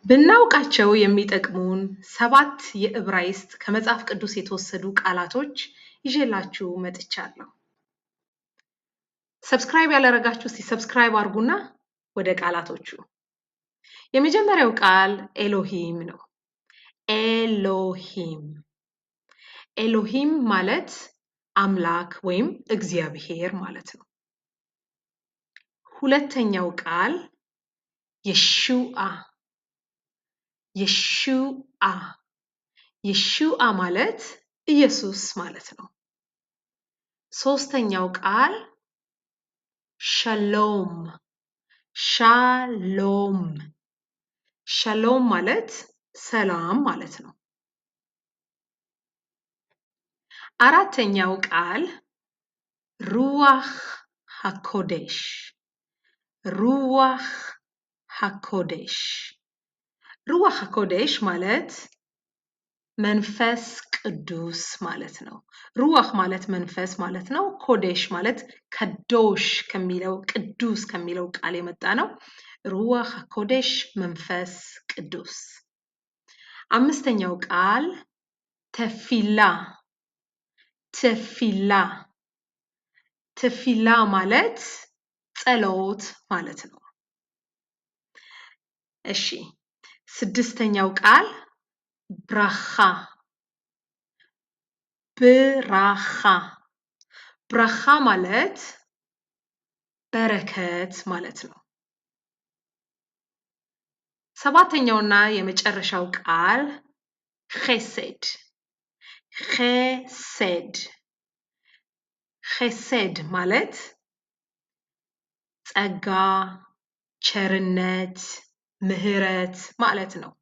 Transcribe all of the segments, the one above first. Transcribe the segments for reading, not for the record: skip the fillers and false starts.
ብናውቃቸው የሚጠቅሙን 7 የዕብራይስጥ ከመጽሐፍ ቅዱስ የተወሰዱ ቃላቶች ይዤላችሁ መጥቻለሁ። Subscribe ያላረጋችሁ እስቲ subscribe አድርጉና ወደ ቃላቶቹ። የመጀመሪያው ቃል ኤሎሂም ነው። ኤሎሂም። ኤሎሂም ማለት አምላክ ወይም እግዚአብሔር ማለት ነው። ሁለተኛው ቃል የሹአ። የሹአ። የሹአ ማለት ኢየሱስ ማለት ነው። ሶስተኛው ቃል ሻሎም። ሻሎም። ሻሎም ማለት ሰላም ማለት ነው። አራተኛው ቃል ሩዋህ ሃኮዴሽ። ሩዋህ ሃኮዴሽ። ሩዋህ ሃኮዴሽ ማለት መንፈስ ቅዱስ ማለት ነው። ሩዋህ ማለት መንፈስ ማለት ነው። ኮዴሽ ማለት ከዶሽ ከሚለው ቅዱስ ከሚለው ቃል የመጣ ነው። ሩዋህ ሃኮዴሽ መንፈስ ቅዱስ። አምስተኛው ቃል ተፊላ። ተፊላ። ተፊላ ማለት ጸሎት ማለት ነው። እሺ፣ ስድስተኛው ቃል ብራኻ። ብራኻ። ብራኻ ማለት በረከት ማለት ነው። ሰባተኛውና የመጨረሻው ቃል ኼሴድ። ኼሴድ። ኼሴድ ማለት ጸጋ፣ ቸርነት፣ ምህረት ማለት ነው።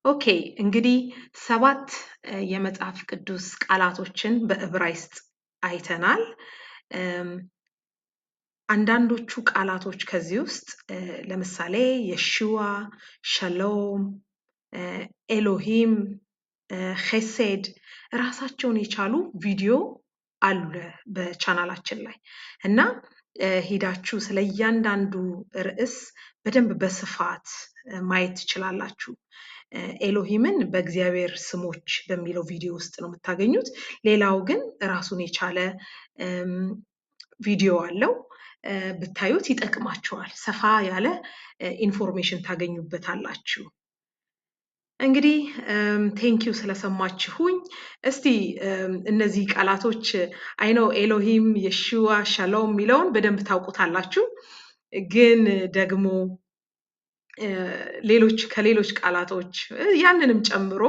Okay፣ እንግዲህ 7 የመጽሐፍ ቅዱስ ቃላቶችን በዕብራይስጥ አይተናል። አንዳንዶቹ ቃላቶች ከዚህ ውስጥ ለምሳሌ የሹዋ፣ ሻሎም፣ ኤሎሂም፣ ኼሴድ ራሳቸውን የቻሉ ቪዲዮ አለ በቻናላችን ላይ እና ሄዳችሁ ስለ እያንዳንዱ ርዕስ በደንብ በስፋት ማየት ትችላላችሁ። ኤሎሂምን በእግዚአብሔር ስሞች በሚለው ቪዲዮ ውስጥ ነው የምታገኙት። ሌላው ግን ራሱን የቻለ ቪዲዮ አለው። ብታዩት ይጠቅማችኋል። ሰፋ ያለ information ታገኙበታላችሁ። እንግዲህ thank you ስለሰማችሁኝ። እስቲ እነዚህ ቃላቶች I know ኤሎሂም፣ የሹዋ፣ ሻሎም የሚለውን በደንብ ታውቁታላችሁ። ግን ደግሞ ሌሎች ከሌሎች ቃላቶች ያንንም ጨምሮ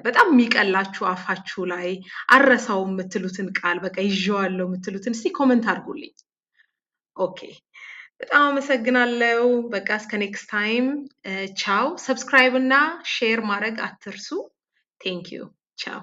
በጣም የሚቀላችሁ አፋችሁ ላይ አረሳው የምትሉትን ቃል በቃ ይዤዋለሁ የምትሉትን እስቲ comment አድርጉልኝ። Okay፣ በጣም አመሰግናለሁ። በቃ እስከ next time ቻው። Subscribe እና share ማድረግ አትርሱ። Thank you። ቻው።